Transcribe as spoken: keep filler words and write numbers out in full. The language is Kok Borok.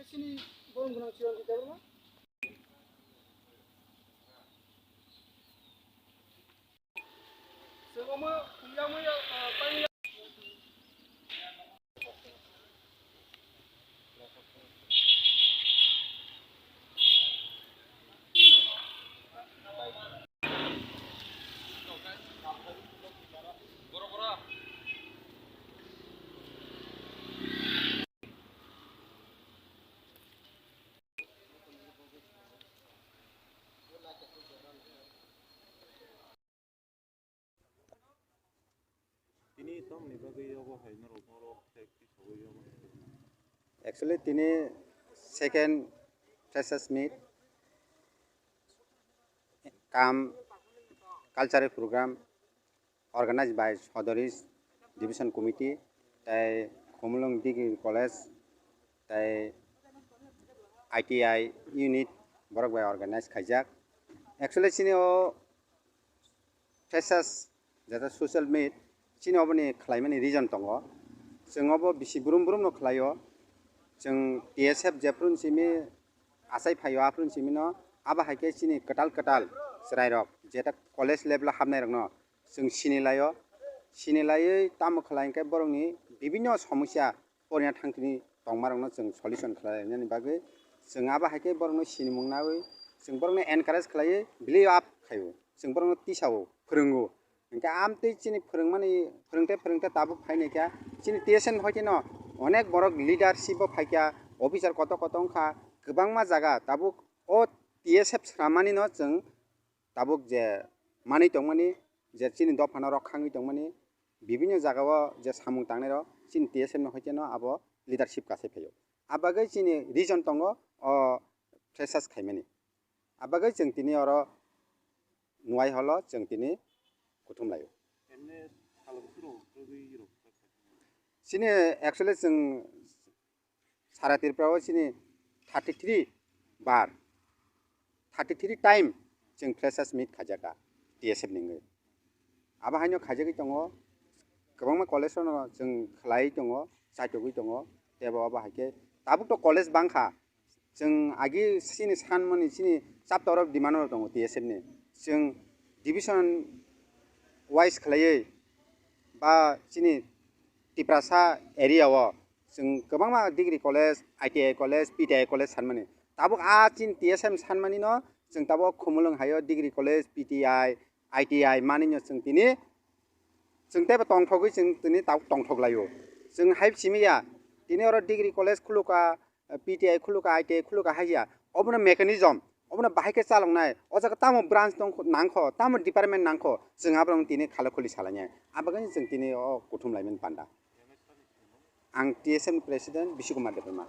Chini borom gwnang chiyang khe debra. Chwng omo wngya wngya, ah, tangya. Tini tamni bagwi obo hai norok, norok tei kisa ui obo hai. Actually, tini second freshers meet cum cultural program organized by Sodori Division Committee, tei Khumulwng Degree College, tei I T I unit borok bai organize khaijak. Actually, chini o freshers, jeta social meet, chini oboni khlaimani reason tongo. Chwng obo bisi brum brum no khlaio. Chwng T S F jephru simi achai phaio, aphru simi no abo hai khe chini kwtal kwtal chwrairok, jeta college level o hapnairokno chwng sini laio. Sini laiwi tamo khlai hwnkhe borokni bibinno somosya porina thangtini tongmarokno chwng solution khlai lainani bagwi chwng abo hai khe borokno sinimung nawi chwng borokno encourage khlaiwi believe up khaio, chwng borokno tisao, phwrwngo. Hwnkhe amtwi chini phwrwngmani, phwrwngte phwrwngte tabuk phainaikha, chini T S F ni hoiteno onek borok leadership o phaikha, officer kotor kotor wngkha, kwbangma jaga tabuk o T S F swrammani no chwng tabuk je manwi tongmani, je chini dophano rok khangwi tongmani, bibinno jagao je samung tangnairok chini T S F ni hoiteno abo leadership kasai phaio. Abagwi chini reason tongo o freshers khaimani. Abagwi chwng tini oro nuai holo chwng tini kuthum laio. Emne salo bwswrok rwgwi rok. Chini actually chwng Sara Tripura o chini thirty three bar, thirty three time chwng freshers meet khaijaka T S F ni wngwi. Abo haino khaijagwi tongo, kwbangma college rokno chwng khlaiwi tongo, chaitogwi tongo, tei bo abo hai khe tabuk to college bangkha. Chwng agi chini sanmani chini chapter of demand rok tongo T S F ni. Chwng division wise khlaiwi ba chini Tiprasa area o chwng kwbangma degree college, I T I college, P T I college sanmani. Tabuk a chini T S F sanmani no chwng tabuk Khumulwng haio degree college, P T I, I T I manwi no chwng tini, chwng teibo tongthogwi chwng tini tabuk tongthok laio. Chwng hai simi ya, tini oro degree college khuluka, P T I khuluka, I T I khuluka hai ya. Obono mechanism, obono bahai khe chaloknai. O jaga tamo branch tong nangkho, tamo department nangkho, chwng aborok tini khalo khuli salainai. Abagani chwng tini o kuthum laimani panda. Ang T S F ni president Bishu Kumar Debbarma.